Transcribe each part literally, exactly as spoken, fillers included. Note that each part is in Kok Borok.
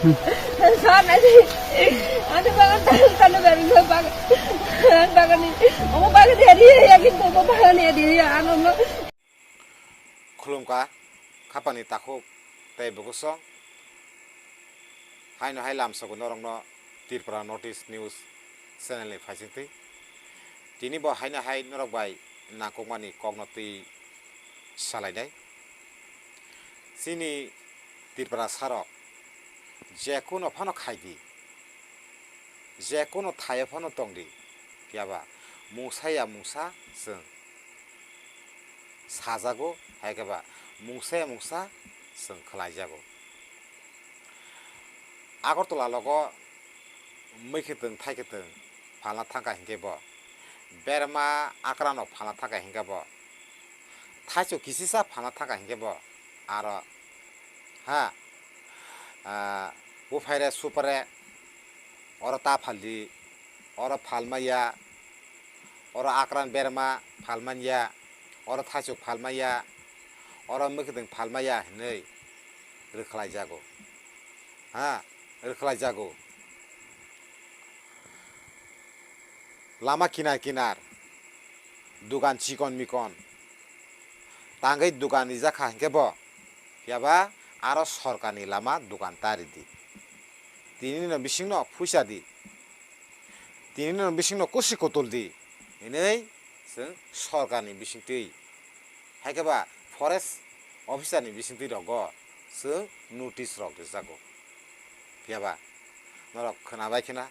Sana di, ano bagan tahan kanu baru lo bagan, bagan ni, omo bagan ni adi ya gitu, omo bagan ni adi ya, ano lo. Khulumkha, khapani takhuk tei bukusong. Haino hai lamsogo norokno Tripura North East News channel ni phaisingtwi. Tini bo haino hai norok bai nangkukmani kokno twi salainai. Chini Tripura sarok jekunu phano khaidi, jekunu thaio phano tongdi, phiyaba mungsa ya mungsa chwng sajago, hai khe ba mungsa ya mungsa chwng khlaijago. Agartala logo mui kwtwng thai kwtwng phalna thangkha hinkhe bo, berma akrano phalna thangkha hinkhe bo, thaichuk kisisa phalna thangkha hinkhe bo, aro ha, ah, buphaire supre oro ta phaldi, oro phalmaya, oro akran berma phalmanya, oro thaichuk phalmaya, oro mui kwtwng phalmaya hinwi rwkhlaijago. Ha, rwkhlaijago. Lama kinar kinar dugan chikon mikon tangwi dugan rijak kha hinkhe bo, phiyaba aro sorkarni lama dugan ta ridi. Tinino bisingno phuisa di, tinino bisingno kusi kutul di hinwi chwng sorkarni bisingtwi, hai khe ba forest officer ni bisingtwi rogo chwng notice rok rijago. Phiyaba norok khwnabai khena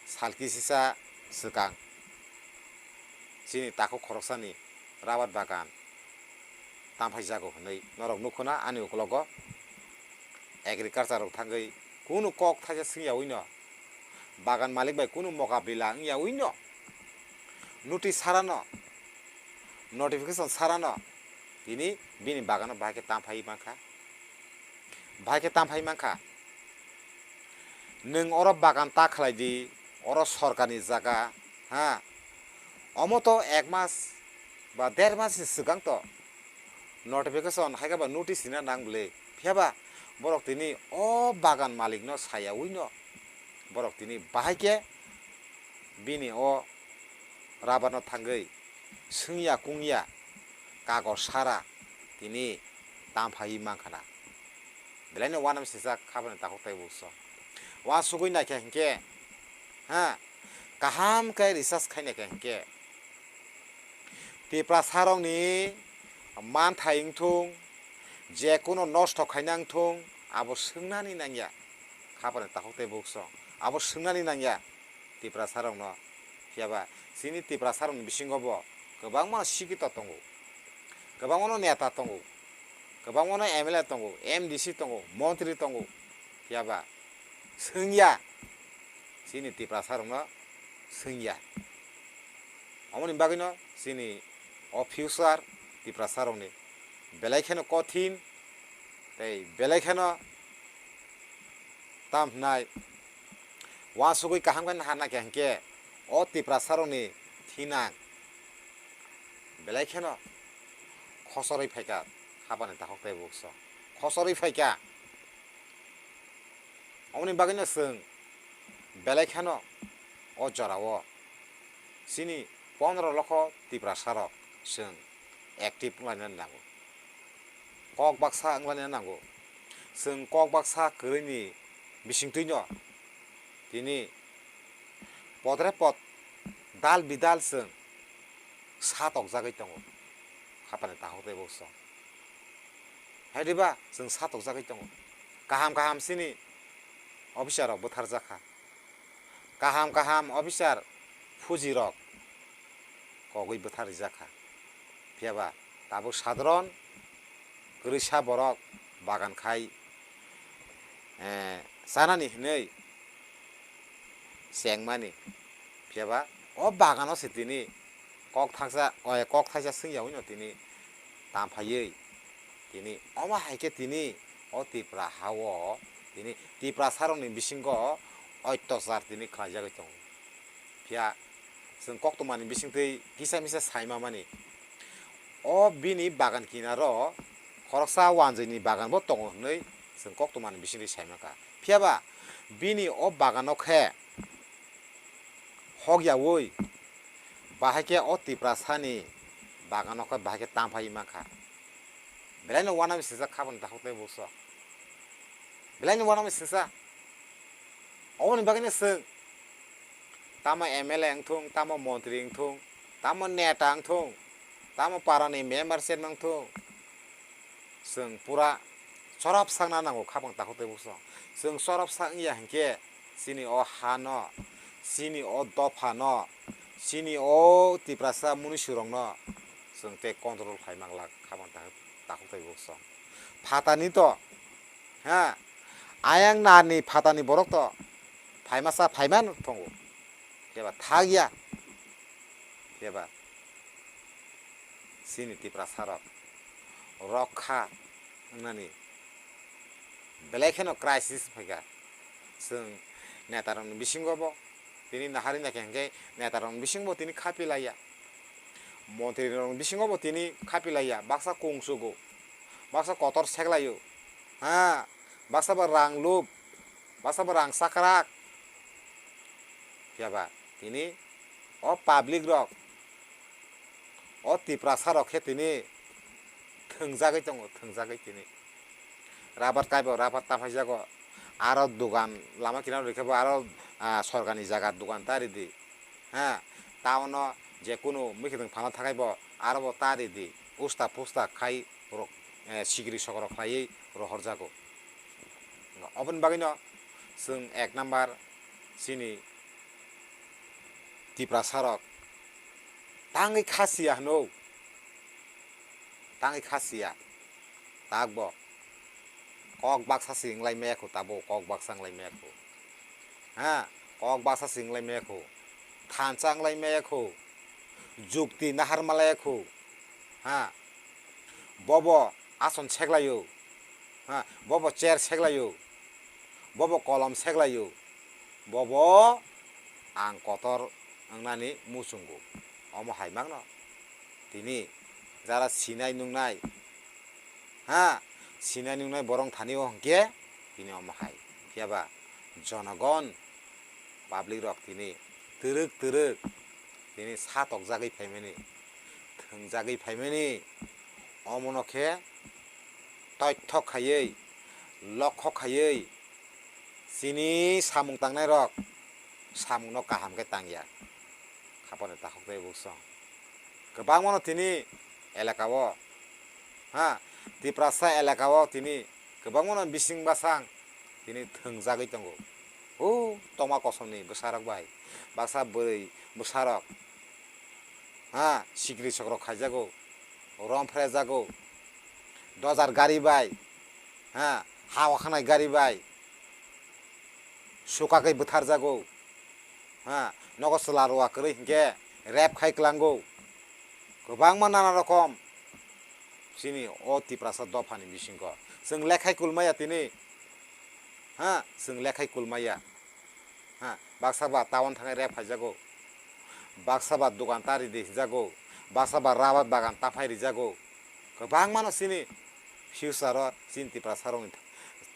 sal kisisa swkang chini takhuk khoroksani rabar bagan tamphaijago hwnwi norok nukhuna ani ukologo agriculture rok thangwi kunu kok thaisa swngyawi no, bagan malik bai kunu mokabila wngyawi no, notice sarano, notification sarano tini bini bagano bahai khe tamphai mankha, bahai khe tamphai mankha. Nwng oro bagan ta khlai di, oro sorkarni jaga, ha, omo to ek mas ba der mas ni swkang to notification hai khe ba notice rina nang bwle, phiyaba borok tini o bagan malikno sayawi no borok tini bahai khe bini o rabarno thangwi swngya kungya kagor sara tini tamphaiwi mankha na. Belaino uanam sijak khabani takhuk tei bukso. Uansugwi naikha hinkhe, ha, kaham khe research khai naikha hinkhe, Tiprasarokni manthai wngthung, jekunu nosto khaina wngthung, abo swngnani nangya. Khapani takhuk tei bukso abo swngnani nangya Tiprasarokno. Phiyaba chini Tiprasarokni bisingo bo kwbangma sikito tongo, kwbangmano neta tongo, kwbangmano M L A tongo, M D C tongo, montri tongo. Phiyaba swngya, chini Tiprasarokno swngya. Omoni bagwino chini o future Tiprasarokni belai kheno kothin tei belai kheno tam hwnai uansugwi kaham khe naha naikha hinkhe o Tiprasarokni thinang belai kheno khosorwi phaikha, khapani takhuk tei bukso khosorwi phaikha. Omoni bagwino chwng belai kheno o jorao chini pondro lokho Tiprasarok chwng active wnglaina nango, kok baksa wnglaina nango. Chwng kok baksa kwrwini bisingtwino tini podre pod dal bidal chwng satokjagwi tongo, khapani takhuk tei bukso. Hai diba chwng satokjagwi tongo. Kaham kaham chini officer rok bwtharjakha. Kaham kaham officer fuji rok kogwi bwthar rijakha. Phiyaba tabuk sadharon kwrwisa borok bagan khai, eh, chanani hwnwi chengmani. Phiyaba o bagano se tini kok thaksa, o, kok thaisa swngya hwnwi no tini tamphaiwi tini omo hai khe tini o Tipra ha-o tini Tiprasarokni bisingo oitosar tini khlaijagwi tongo. Phiya chwng koktwmani bisingtwi kisa misa sai mamani, o bini bagan kinaro khoroksa wanjwini bagan bo tongo hwnwi Chwng koktwmani bisingtwi sai mankha. Phiyaba bini o bagano khe hok yaui bahai khe o Tiprasani bagano khe bahai khe tamphai mankha. Belaino uanami singsa khaboni takhuk tei bukso. Belaino uanami singsa. Oboni bagwino chwng tamo M L A wngthung, tamo montri wngthung, tamo neta wngthung, tamo parani member chairman wngthung, chwng pura chorop sakna nango khabang takhuk tei bukso. Chwng chorop sak wngya hinkhe chini o hano, chini o dophano, chini o Tiprasa munisurokno chwng tei control khai manglak khabang takhuk, takhuk tei bukso. Phatani to, ha, ayang narni phatani borok to phaimasa phaiman tongo. Keba thagya. Keba chini Tiprasarok rokha wngnani belai kheno crisis phaikha. Chwng netarokni bisingo bo tini nahari naikha hinkhe netarokni bisingo bo tini khapi laiya. Montrirokni bisingo bo tini khapi laiya. Baksa kungsugo, baksa kotor seklaio. Ha, baksa bo rang lup, baksa bo rang sakrak. Phiya ba tini o public rok, o Tiprasa rok khe tini thwngjagwi tongo, thwngjagwi tini. Rabar kaibo rabar taphaijago, aro dogan lama kinaro rikhe bo aro, ah, sorkarni jaga dogan ta ridi. Ha, town o je kunu mwkhitwng phalna thakhai bo aro bo ta ridi. Usta pusta khai rok, eh, sikiri sokoro khlaiwi rohorjago. Oboni bagwino chwng ek number chini Tiprasa rok tangwi kha siya hwno, tangwi kha siya, tak bo kok baksa se wnglai maya kho, tabuk kok baksa wnglai maya kho, ha, kok baksa se wnglai maya kho, thansa wnglai maya kho, jukti nahar malaya kho, ha, bobo ason seklaio, ha, bobo chair seklaio, bobo kolom seklaio, bobo ang kotor wngnani muchungo. Omo hai mangno tini jara sinai nungnai, ha, sinai nungnai borok thani o hwnkhe tini omo hai. Phiya ba jonogon, public rok tini twrwk twrwk tini sa tokjagwi phaimani, thwngjagwi phaimani, omono khe toithok khaiwi, lokho khaiwi chini samung tangnai rok samungno kaham khe tangya. Khapani takhuk tei bukchwng kwbangmano tini elaka o, ha, Tiprasa elaka o tini kwbangmano bising bwsang tini thwngjagwi tongo. O tongma kosomni bwsarok bai, baksa bwrwi bwsarok, ha, sikri sokrok khaijago, rom phrejago, dojar gari bai, ha, ha wakhanai gari bai sukagwi bwtharjago, ha, nogo chwla rwya kwrwi hinkhe rep khai kwlango. Kwbangma nana rokom chini o Tiprasa dophani bisingo chwng lekhai kulmaya tini, ha, chwng lekhai kulmaya. Ha, baksa ba town thangwi rep phaijago, baksa ba dogan ta ridi hinjago, baksa ba rabar bagan ta phai rijago. Kwbangmano chini future o chini Tiprasa rokni,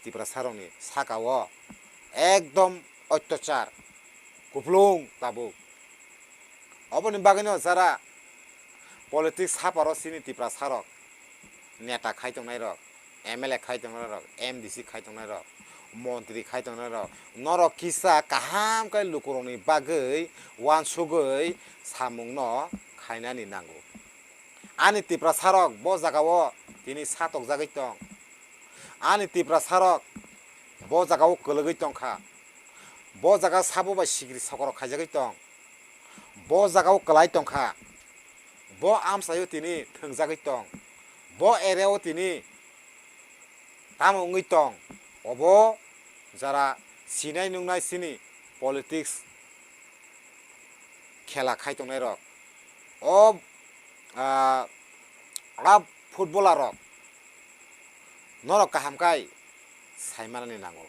Tiprasa rokni saka o ekdom otyachar kupulung tabuk. Oboni bagwino jara politics haparo chini Tiprasa rok neta khai tongnai rok, M L A khai tongnai rok, M D C khai tongnai rok, montri khai tongnai rok, norok kisa kaham khe lukurokni bagwi uansugwi samungno khainani nango. Ani Tiprasa rok bo jaga o tini sa tokjagwi tong. Ani Tiprasa rok bo jaga o kwlwgwi tongkha. Bo jaga sabo bai sikri sokorok khaijagwi tong. Bo jaga o kwlai tongkha. Bo amchaio tini thwngjagwi tong. Bo area o tini tamo wngwi tong. Obo jara sinai nungnai chini politics khela khai tongnai rok. O, ah, a footballer rok norok kaham khai sai manani nango.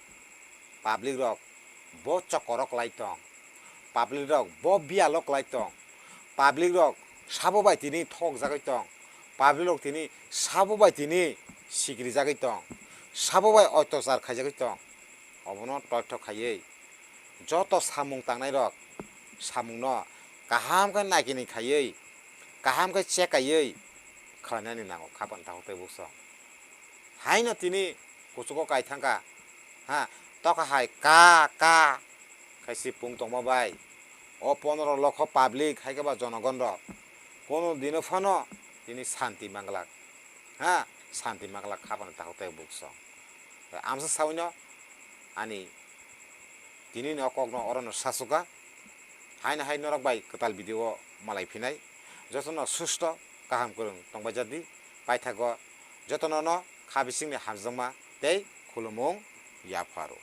Public rok bo chokoro kwlai tong, public rok bo biyalo kwlai tong, public rok sabo bai tini thokjagwi tong, public rok tini sabo bai tini sikrijagwi tong. sabo bai oitosar khaijagwi tong, obono toitho khaiwi joto samung tangnairok samungno kaham khe naikinwi khaiwi, kaham khe chekaiwi khlainani nango, khapang takhuk tei buksong. Haino tini kuchugo kaithangkha, ha, tokha hai ka ka khai si pung tongma bai, o pondro lokho public hai khe ba jonogon rok kono dino phano tini santi manglak, ha, santi manglak, khapang takhuk tei buksong. Amsa sawino ani tini no kokno orono sasuka. Haino hai norok bai kwtal video o malai phinai. Jotono susto kaham kwrwng tongbai jadi. Paithago jotono no kha bisingni hamjakma tei khulumung yapharo.